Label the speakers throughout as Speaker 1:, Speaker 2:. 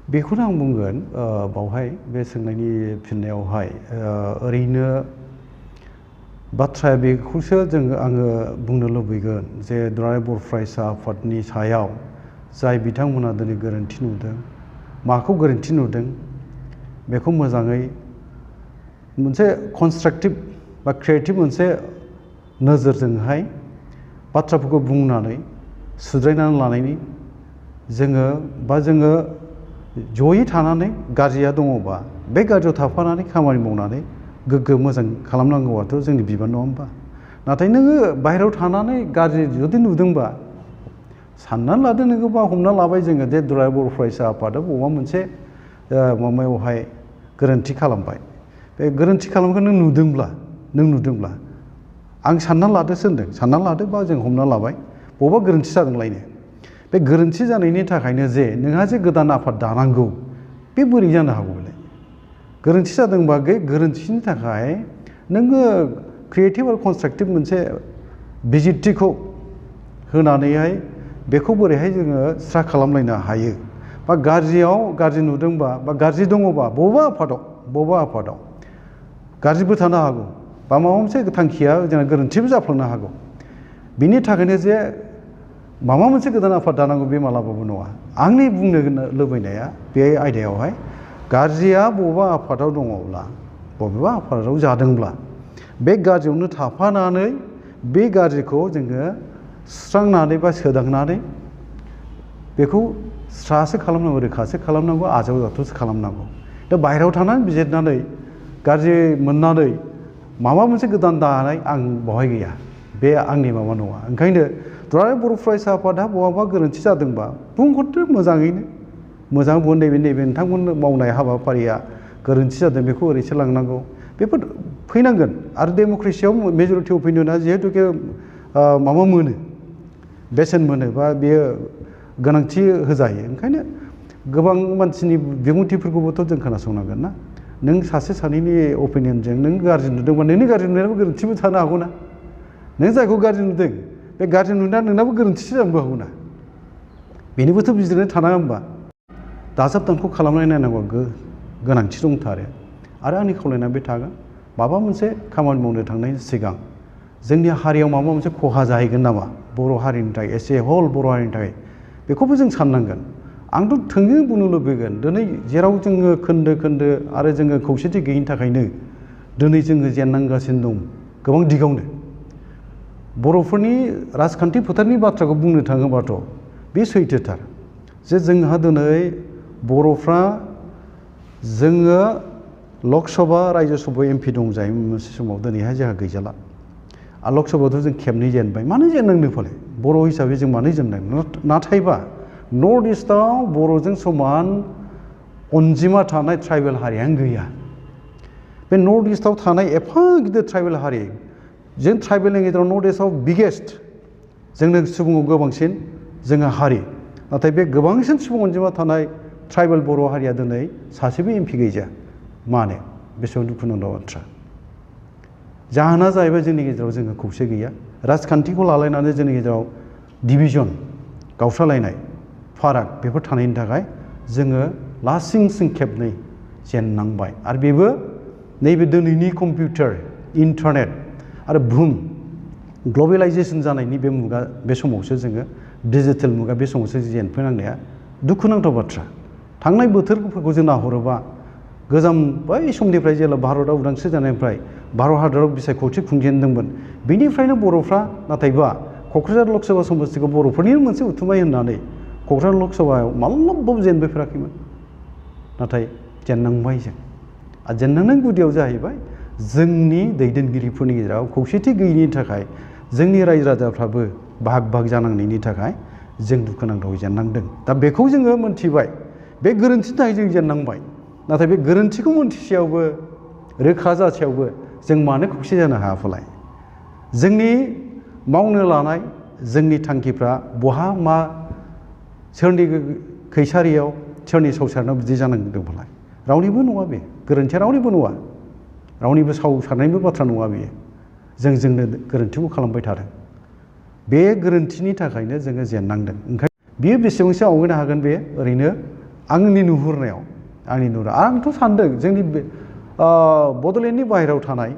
Speaker 1: बेखौनो आं बुंगोन बावहाय बे सोंनायनि फिननायावहाय ओरैनो बाथ्राया बेखौसो आङो बुंनो लुबैगोन जे दुलाराय बर' फरायसा आफादनि सायाव जाय बिथांमोना दिनै गोरोन्थि नुदों माखौ गोरोन्थि नुदों बेखौ मोजाङै मोनसे कनस्ट्राक्टिभ बा क्रिएटिभ मोनसे नोजोरजोंहाय बाथ्राफोरखौ बुंनानै सुद्रायनानै लानायनि जोङो जयै थानानै गाज्रिया दङबा बे गाज्रियाव थाफानानै खामानि मावनानै गोग्गो मोजां खालामनांगौआथ' जोंनि बिबान नङा होमबा नाथाय नोङो बाहेरायाव थानानै गाज्रि जुदि नुदोंबा साननानै लादो नोङो बा हमना लाबाय जोङो जे दुलाराय बर' फरायसा आफादा बबेबा मोनसे माबायावहाय गोरोन्थि खालामबाय बे गोरोन्थि खालामखौ नों नुदोंब्ला आं साननानै लादोसो होनदों साननानै लादो बा जों हमना लाबाय बबेबा गोरोन्थि जादोंलायनो बे गोरोन्थि जानायनि थाखायनो जे नोंहा जे गोदान आफाद दानांगौ बे बोरै जानो हागौ बेलाय गोरोन्थि जादोंबा बे गोरोन्थिनि थाखाय नोङो क्रिएटिभ आरो कनस्ट्राक्टिभ मोनसे बिजिरथिखौ होनानैहाय बेखौ बोरैहाय जोङो स्रा खालामलायनो हायो बा गाज्रि नुदोंबा बा गाज्रि दङबा बबेबा आफादाव गाज्रिबो थानो हागौ बा माबा मोनसे थांखिया जोंना गोरोन्थिबो जाफ्लांनो हागौ बिनि थाखायनो जे माबा मोनसे गोदान आफाद दानांगौ बे मालाबाबो नङा आंनि बुंनो लुबैनाया बे आयदायावहाय गाज्रिया बबेबा आफादाव दङब्ला बबेबा आफादाव जादोंब्ला बे गाज्रियावनो थाफानानै बे गाज्रिखौ जोङो सुस्रांनानै बा सोदांनानै बेखौ स्रासो खालामनांगौ रोखासो खालामनांगौ आजावजाथावसो खालामनांगौ दा बाहेरायाव थानानै बिजिरनानै गाज्रि मोननानै माबा मोनसे गोदान दानाय आं बावहाय गैया बे आंनि माबा नङा ओंखायनो दुलाराय बर' फरायसा आफादा बहाबा गोरोन्थि जादोंबा बुंहरदो मोजाङैनो मोजां बुं नैबे नोंथांमोन मावनाय हाबाफारिया गोरोन्थि जादों बेखौ ओरैसो लांनांगौ बेफोर फैनांगोन आरो डेम'क्रेसियाव मेजरिटि अपिनियना जिहेतुके माबा मोनो बेसेन मोनो बा बेयो गोनांथि होजायो ओंखायनो गोबां मानसिनि बिबुंथिफोरखौबोथ' जों खोनासंनांगोन ना नों सासे सानैनि अपिनियनजों नों गाज्रि नुदोंबा नोंनि गाज्रि नुनायाबो गोरोन्थिबो थानो हागौ ना नों जायखौ गाज्रि नुदों बे गाज्रि नुनाया नोंनाबो गोरोन्थिसो जानोबो हागौ ना बेनिबोथ' बिजिरनाय थानाङा होमबा दाजाब दानख' खालामनाय नायनांगौ गोनांथि दंथारो आरो आंनि खावलायनाया बे थागोन माबा मोनसे खामानि मावनो थांनायनि सिगां जोंनि हारियाव माबा मोनसे खहा जाहैगोन नामा बर' हारिनि थाखाय एसे हल बर' हारिनि थाखाय बेखौबो जों साननांगोन आंथ' थोंजों बुंनो लुबैगोन दिनै जेराव जोङो खोन्दो आरो जोङो खौसेथि गैयिनि थाखायनो दिनै जोङो जेननांगासिनो दं गोबां दिगावनो बर'फोरनि राजखान्थि फोथारनि बाथ्राखौ बुंनो थाङोबाथ' बे सैथोथार जे जोंहा दिनै बर'फ्रा जोङो लकसभा रायजोसभा एमपि दंजायोमोन मोनसे समाव दिनैहाय जोंहा गैजाला आरो लकसभायावथ' जों खेबनै जेनबाय मानो जेननांनो फालाय बर' हिसाबै जों मानो जेननांगौ नाथायबा नर्थ इस्टआव बर'जों समान अनजिमा थानाय ट्राइबेल हारियानो गैया बे नर्थ इस्टआव थानाय एफा गिदिर ट्राइबेल हारि जों ट्राइबेलनि गेजेराव नर्थ इस्टआव बिगेस्ट जोंनो सुबुङाव गोबांसिन जोङो हारि नाथाय बे गोबांसिन सुबुं अनजिमा थानाय ट्राइबेल बर' हारिया दिनै सासेबो एमपि गैजा मानो बेसेबां दुखुनांथाव बाथ्रा जाहोना जाहैबाय जोंनि गेजेराव जोङो खौसे गैया राजखान्थिखौ लालायनानै जोंनि गेजेराव डिभिजन गावस्रालायनाय फाराग बेफोर थानायनि थाखाय जोङो लासिंसिं खेबनै जेननांबाय आरो बेबो नैबे दिनैनि कम्पिउटार इन्टारनेट आरो बुहुम ग्लबेलाइजेसन जानायनि बे मुगा बे समावसो जोङो डिजिटेल मुगा बे समावसो जेनफैनांनाया दुखुनांथाव बाथ्रा थांनाय बोथोरफोरखौ जों नाहरोबा गोजाम बै समनिफ्राय जेब्ला भारतआ उदांस्रि जानायनिफ्राय भारत हादराव बिसायख'थि खुंजेनदोंमोन बेनिफ्रायनो बर'फ्रा नाथायबा क'क्राझार लकसभा समस्तिखौ बर'फोरनि मोनसे उथुमाय होननानै क'क्राझार लकसभायाव माब्लाबाबो जेनबोफेराखैमोन नाथाय जेननांबाय जों आरो जेननांनायनि गुदियाव जाहैबाय जोंनि दैदेनगिरिफोरनि गेजेराव खौसेथि गैयैनि थाखाय जोंनि रायजो राजाफ्राबो भाग जानांनायनि थाखाय जों दुखुनांथावै जेननांदों दा बेखौ जोङो मोनथिबाय बे गोरोन्थिनि थाखाय जों जेननांबाय नाथाय बे गोरोन्थिखौ मोनथिसेयावबो रोखा जासेयावबो जों मानो खौसे जानो हायाफालाय जोंनि मावनो लानाय जोंनि थांखिफ्रा बहा मा सोरनि खैसारियाव सोरनि संसारनाव बिदि जानांदोंफालाय रावनिबो नङा बे गोरोन्थिया रावनिबो नङा रावनिबो सावसारनायनिबो बाथ्रा नङा बेयो जोंनो गोरोन्थिखौ खालामबाय थादों बे गोरोन्थिनि थाखायनो जोङो जेननांदों ओंखायनो बियो बेसेबांसो आवगायनो हागोन बे ओरैनो आंनि नुहुरनायाव आंथ' सानदों जोंनि बड'लेण्डनि बाहेरायाव थानाय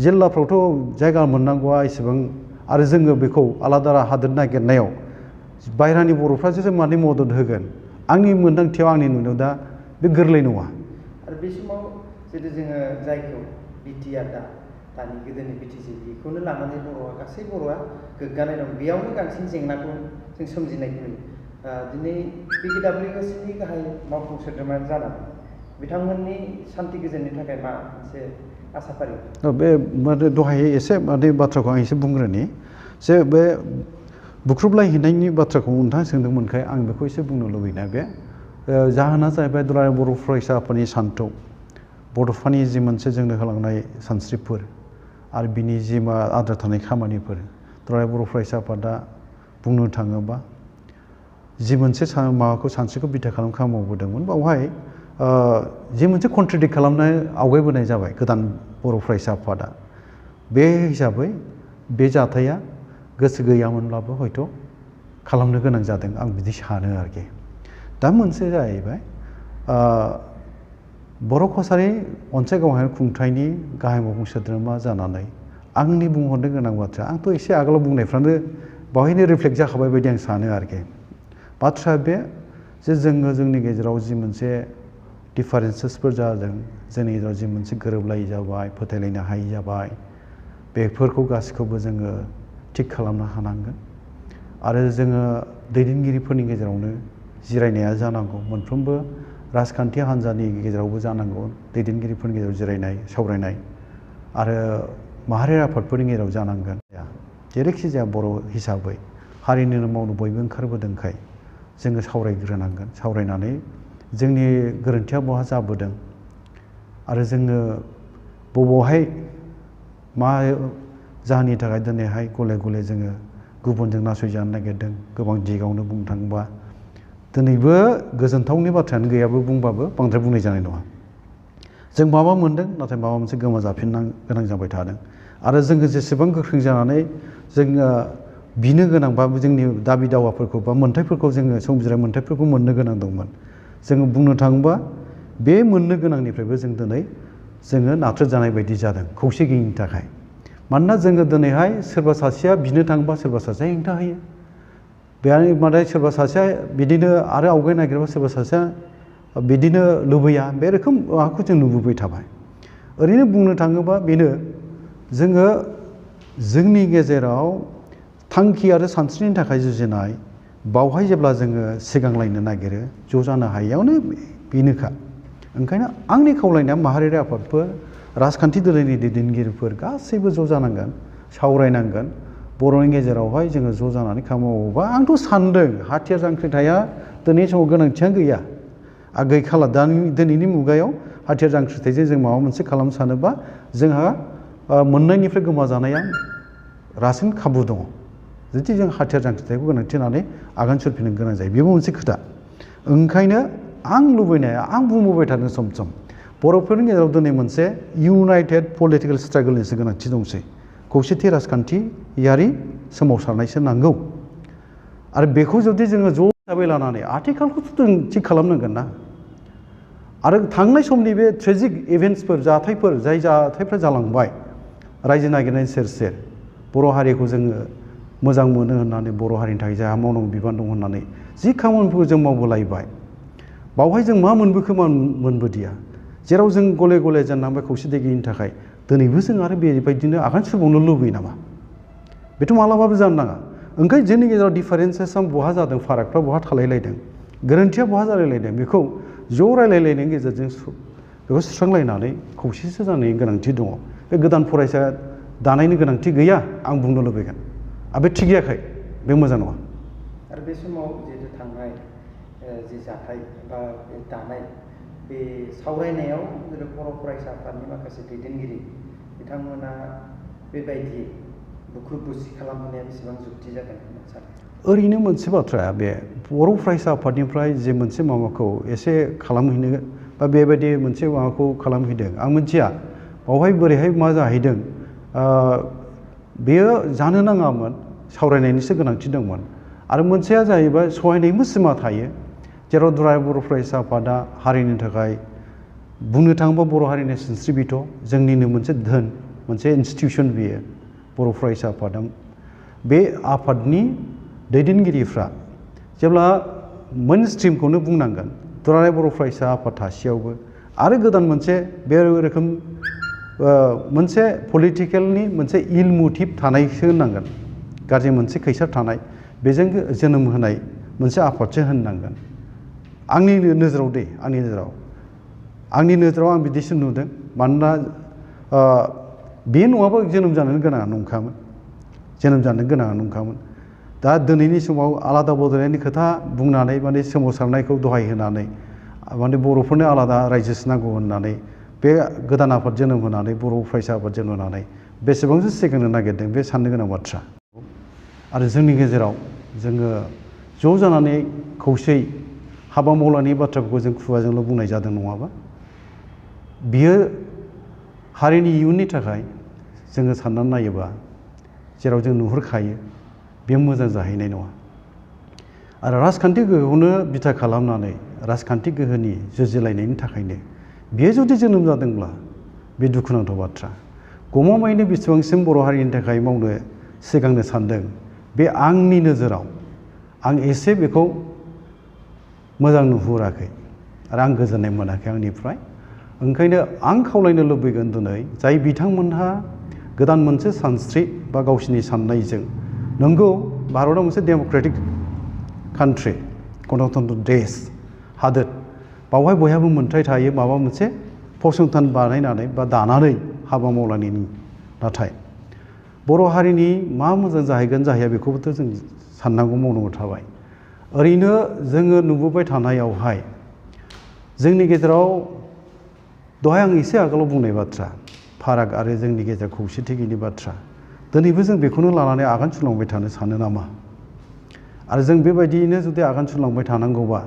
Speaker 1: जिल्लाफ्रावथ' जायगा मोननांगौआ एसेबां आरो जोङो बेखौ आलादा हादोर नागिरनायाव बाहेरानि बर'फ्रासो माने मदद होगोन आंनि मोन्दांथियाव आंनि नुनायाव दा बे गोरलै नङा
Speaker 2: आरो बे समाव जुदि जोङो जायखौ बिटिआर दानि गोदोनि बिटिसि बेखौनो लानानै गासै बर'आ गोग्गानाय दं बेयावनो बांसिन जेंनाखौ जों सोमजिनायखौ नुयो दिनै बिटिडाब्लिउएसनि गाहाय मावफुं सोद्रोमायानो जानानै बिथांमोननि सान्थि गोजोननि थाखाय मा मोनसे आसाफारि
Speaker 1: बे माने दहाय एसे माने बाथ्राखौ आं एसे बुंग्रोनि जे बे बुख्रुबलायहैनायनि बाथ्राखौ नोंथाङा सोंदोंमोनखाय आं बेखौ एसे बुंनो लुबैनाय बे जाहोना जाहैबाय दुलाराय बर' फरायसा आफादनि सान्थौ बड'फानि जि मोनसे जोंनो होलांनाय सानस्रिफोर आरो बिनि जि आद्रा थानाय खामानिफोर दुलाराय बर' फरायसा आफादा बुंनो थाङोबा जि मोनसे माबाखौ सानस्रिखौ बिथा खालाम खामानि मावबोदोंमोन बावहाय जि मोनसे कन्ट्रिडिक्ट खालामनाय आवगायबोनाय जाबाय गोदान बर' फरायसा आफादा बे हिसाबै बे जाथाया गोसो गैयामोनब्लाबो हयथ' खालामनो गोनां जादों आं बिदि सानो आरोखि दा मोनसे जाहैबाय बर' कसारि अनसाय गावहाय खुंथायनि गाहाय मावफुं सोद्रोमा जानानै आंनि बुंहरनो गोनां बाथ्रा आंथ' एसे आगोलाव बुंनायफ्रानो बावहायनो रिफ्लेक्ट जाखाबाय बायदि आं सानो आरोखि बाथ्राया बे जे जोङो जोंनि गेजेराव जि मोनसे डिफारेन्सेसफोर जादों जोंनि गेजेराव जि मोनसे गोरोबलायै जाबाय फोथायलायनो हायि जाबाय बेफोरखौ गासैखौबो जोङो थिग खालामनो हानांगोन आरो जोङो दैदेनगिरिफोरनि गेजेरावनो जिरायनाया जानांगौ मोनफ्रोमबो राजखान्थि हान्जानि गेजेरावबो जानांगौ दैदेनगिरिफोरनि गेजेराव जिरायनाय सावरायनाय आरो माहारियारि आफादफोरनि गेजेराव जानांगोन जेरैखि जाया बर' हिसाबै हारिनिनो मावनो बयबो ओंखारबोदोंखाय जोङो सावरायग्रोनांगोन सावरायनानै जोंनि गोरोन्थिया बहा जाबोदों आरो जोङो बबावहाय मा जाहोननि थाखाय दिनैहाय गले गले जोङो गुबुनजों नासयजानो नागिरदों गोबां दिगावनो बुंनो थाङोबा दिनैबो गोजोनथावनि बाथ्रायानो गैयाबो बुंबाबो बांद्राय बुंनाय जानाय नङा जों माबा मोनदों नाथाय माबा मोनसे गोमा जाफिननो गोनां जाबाय थादों आरो जोङो जेसेबां गोख्रों जानानै जोङो बिनो गोनां बा जोंनि दाबि दावाफोरखौ बा मोन्थाइफोरखौ जोङो संबिजिरनाय मोन्थाइफोरखौ मोननो गोनां दंमोन जोङो बुंनो थाङोबा बे मोननो गोनांनिफ्रायबो जों दिनै जोङो नाथ्रोदजानाय बायदि जादों खौसे गैयिनि थाखाय मानोना जोङो दिनैहाय सोरबा सासेया बिनो थाङोबा सोरबा सासेया हेंथा होयो बेहाय माने सोरबा सासेया बिदिनो आरो आवगायनो नागिरबा सोरबा सासेया बिदिनो लुबैया बे रोखोम माबाखौ जों नुबोबाय थाबाय ओरैनो बुंनो थाङोबा बेनो जोङो जोंनि गेजेराव थांखि आरो सानस्रिनि थाखाय जुजिनाय बावहाय जेब्ला जोङो सिगांलायनो नागिरो ज' जानो हायैयावनो बेनोखा ओंखायनो आंनि खावलायनाया माहारियारि आफादफोर राजखान्थि दोलोनि दैदेनगिरिफोर गासैबो ज' जानांगोन सावरायनांगोन बर'नि गेजेरावहाय जोङो ज' जानानै खामानि मावोबा आंथ' सानदों हाथियार जांख्रिथाया दिनैनि समाव गोनांथियानो गैया गैखाला दिनैनि मुगायाव हाथियार जांख्रिथायजों जों माबा मोनसे खालामनो सानोबा जोंहा मोननायनिफ्राय गोमाजानाया रासिन खाबु दङ जुदि जों हाथियार जांख्रिथायखौ गोनांथि होनानै आगान सुरफिननो गोनां जायो बेबो मोनसे खोथा ओंखायनो आं लुबैनाया आं बुंबोबाय थादों सम सम बर'फोरनि गेजेराव दिनै मोनसे इउनाइटेड पलिटिकेल स्ट्रागोलनिसो गोनांथि दंसै खौसेथि राजखान्थियारि सोमावसारनायसो नांगौ आरो बेखौ जुदि जोङो ज' हिसाबै लानानै आथिखालखौथ' जों थिग खालामनांगोन ना आरो थांनाय समनि बे ट्रेजिक इभेन्ट्सफोर जाथायफोर जाय जाथायफ्रा जालांबाय रायजो नागिरनायनि सेर सेर बर' हारिखौ जोङो मोजां मोनो होननानै बर' हारिनि थाखाय जोंहा मावनांगौ बिबान दं होननानै जि खामानिफोरखौ जों मावबोलायबाय बावहाय जों मा मोनबोखो मा मोनबोदिया जेराव जों गले गले जेननांबाय खौसेथि गैयिनि थाखाय दिनैबो जों आरो बेबायदिनो आगान सुरबावनो लुबैयो नामा बेथ' मालाबाबो जानो नाङा ओंखायनो जोंनि गेजेराव डिफारेन्सेसा बहा जादों फारागफ्रा बहा थालायलायदों गोरोन्थिया बहा जालायलायदों बेखौ ज' रायलायलायनायनि गेजेरजों बेखौ सुस्रांलायनानै खौसेसो जानायनि गोनांथि दङ बे गोदान फरायसा दानायनि गोनांथि गैया आं बुंनो लुबैगोन आरो बे थिग जायाखै बे मोजां नङा
Speaker 2: आरो बे समाव जिहेतु थांनाय जि जाथाय बा दानाय बे सावरायनायाव बर' फरायसा आफादनि माखासे दैदेनगिरि बिथांमोना बेबायदि बुख्रुब बुसि खालामहोनाया बेसेबां जुक्ति जागोन होनना सानो
Speaker 1: ओरैनो मोनसे बाथ्राया बे बर' फरायसा आफादनिफ्राय जे मोनसे माबाखौ एसे खालामहैनो बा बेबायदि मोनसे माबाखौ खालामहैदों आं मिथिया बावहाय बोरैहाय मा जाहैदों बेयो जानो नाङामोन सावरायनायनिसो गोनांथि दंमोन आरो मोनसेया जाहैबाय सहायनायनिबो सिमा थायो जेराव दुलाराय बर' फरायसा आफादा हारिनि थाखाय बुंनो थाङोबा बर' हारिनि सिनस्रि बिथ' जोंनिनो मोनसे धोन मोनसे इनस्टिटिउसन बियो बर' फरायसा आफादा बे आफादनि दैदेनगिरिफ्रा जेब्ला मोन स्ट्रिमखौनो बुंनांगोन दुलाराय बर' फरायसा आफाद थासेयावबो आरो गोदान मोनसे बे रोखोम मोनसे पलिटिकेलनि मोनसे इल मटिभ थानायसो होननांगोन गाज्रि मोनसे खैसार थानाय बेजों जोनोम होनाय मोनसे आफादसो होननांगोन आंनि नोजोराव आं बिदिसो नुदों मानोना बे नङाबा जोनोम जानो गोनाङा नंखामोन दा दिनैनि समाव आलादा बड'लेण्डनि खोथा बुंनानै माने सोमावसारनायखौ दहाय होनानै माने बर'फोरनो आलादा रायजो नांगौ होननानै बे गोदान आफाद जोनोम होनानै बर' फरायसा आफाद जोनोम होनानै बेसेबांसो सिगांनो नागिरदों बे साननो गोनां बाथ्रा आरो जोंनि गेजेराव जोङो ज' जानानै खौसेयै हाबा मावलायनाय बाथ्राफोरखौ जों खुगाजोंल' बुंनाय जादों नङाबा बियो हारिनि इयुननि थाखाय जोङो साननानै नायोबा जेराव जों नुहुरखायो बेयो मोजां जाहैनाय नङा आरो राजखान्थि गोहोखौनो बिथा खालामनानै राजखान्थि गोहोनि जुजिलायनायनि थाखायनो बियो जुदि जोनोम जादोंब्ला बे दुखुनांथाव बाथ्रा गमामायैनो बेसेबांसिम बर' हारिनि थाखाय मावनो सिगांनो सानदों बे आंनि नोजोराव आं एसे बेखौ मोजां नुहुराखै आरो आं गोजोननाय मोनाखै आंनिफ्राय ओंखायनो आं खावलायनो लुबैगोन दिनै जाय बिथांमोनहा गोदान मोनसे सानस्रि बा गावसिनि साननायजों नंगौ भारतआ मोनसे डेम'क्रेटिक कान्ट्रि गणतन्त्र देश हादोर बावहाय बयहाबो मोन्थाय थायो माबा मोनसे फसंथान बानायनानै बा दानानै हाबा मावलायनायनि नाथाय बर' हारिनि मा मोजां जाहैगोन जाहैया बेखौबोथ' जों साननांगौ मावनांगौ थाबाय ओरैनो जोङो नुबोबाय थानायावहाय जोंनि गेजेराव दहाय आं एसे आगोलाव बुंनाय बाथ्रा फाराग आरो जोंनि गेजेराव खौसेथि गैयिनि बाथ्रा दिनैबो जों बेखौनो लानानै आगान सुरलांबाय थानो सानो नामा आरो जों बेबायदियैनो जुदि आगान सुरलांबाय थानांगौबा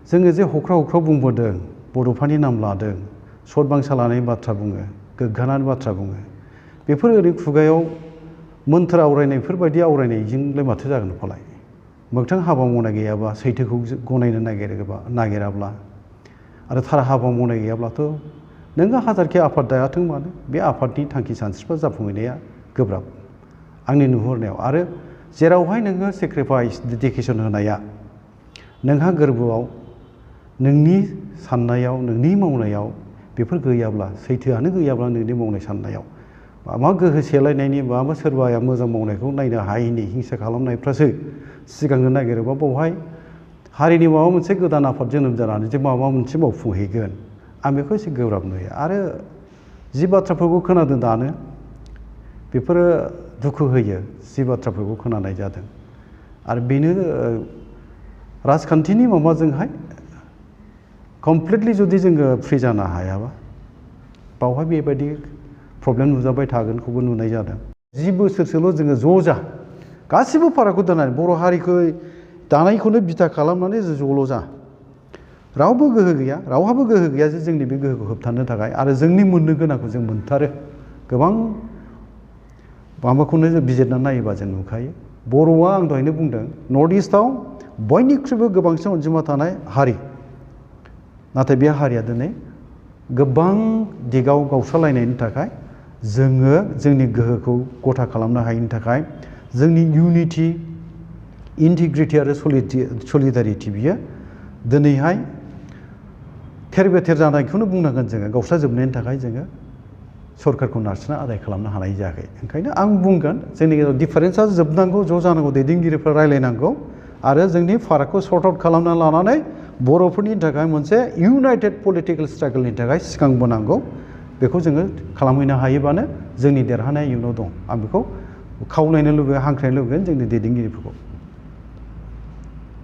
Speaker 1: जोङो जे हख्रा बुंबोदों बड'फानि नाम लादों सतबांसा लानायनि बाथ्रा बुङो गोग्गानानै बाथ्रा बुङो बेफोर ओरै खुगायाव मोन्थोर आवरायनायफोरबायदि आवरायनायजोंलाय माथो जागोन फालाय मोगथां हाबा मावनाय गैयाबा सैथोखौ गनायनो नागिराब्ला आरो थार हाबा मावनाय गैयाब्लाथ' नोङो हाजारखि आफाद दायाथों मानो बे आफादनि थांखि सानस्रिफ्रा जाफुंहैनाया गोब्राब आंनि नुहुरनायाव आरो जेरावहाय नोङो सेक्रिफाइस डेडिकेसन होनाया नोंहा गोरबोआव नोंनि साननायाव नोंनि मावनायाव बेफोर गैयाब्ला सैथोआनो गैयाब्ला नोंनि मावनाय साननायाव मा गोहो सेलायनायनि माबा सोरबाया मोजां मावनायखौ नायनो हायैनि हिंसा खालामनायफ्रासो सिगांनो नागिरोबा बावहाय हारिनि माबा मोनसे गोदान आफाद जोनोम जानानै जे माबा मोनसे मावफुंहैगोन आं बेखौ एसे गोब्राब नुयो आरो जि बाथ्राफोरखौ खोनादों दानो बेफोरो दुखु होयो जि बाथ्राफोरखौ खोनानाय जादों आरो बेनो राजखान्थिनि माबाजोंहाय कमप्लिटलि जुदि जोङो फ्रि जानो हायाबा बावहाय बेबायदि प्रब्लेम नुजाबाय थागोनखौबो नुनाय जादों 10 बोसोरसोल' जोङो ज' जा गासिबो फारागखौ दोननानै बर' हारिखौ दानायखौनो बिथा खालामनानै ज'ल' जा रावबो गोहो गैया रावहाबो गोहो गैया जे जोंनि बे गोहोखौ होबथानो थाखाय आरो जोंनि मोननो गोनांखौ जों मोनथारो गोबां माबाखौनो जों बिजिरनानै नायोबा जों नुखायो बर'आ आं दहायनो बुंदों नर्थ इस्टआव बयनिख्रुइबो गोबांसिन अनजिमा थानाय हारि नाथाय बे हारिया दिनै गोबां दिगाव गावस्रालायनायनि थाखाय जोङो जोंनि गोहोखौ गथा खालामनो हायैनि थाखाय जोंनि इउनिटि इन्टिग्रिटि आरो सलिडारिटि बियो दिनैहाय थेर बेथेर जानायखौनो बुंनांगोन जोङो गावस्राजोबनायनि थाखाय जोङो सरकारखौ नारसिनना आदाय खालामनो हानाय जायाखै ओंखायनो आं बुंगोन जोंनि गेजेराव डिफारेन्सआ जोबनांगौ ज' जानांगौ दैदेनगिरिफ्रा रायलायनांगौ आरो जोंनि फारागखौ सर्ट आउट खालामना लानानै बर'फोरनि थाखाय मोनसे इउनाइटेड पलिटिकेल स्ट्रागोलनि थाखाय सिगांबोनांगौ बेखौ जोङो खालामहैनो हायोबानो जोंनि देरहानाया इयुनाव दं आं बेखौ खावलायनो लुबैयो हांख्रायनो लुबैगोन जोंनि दैदेनगिरिफोरखौ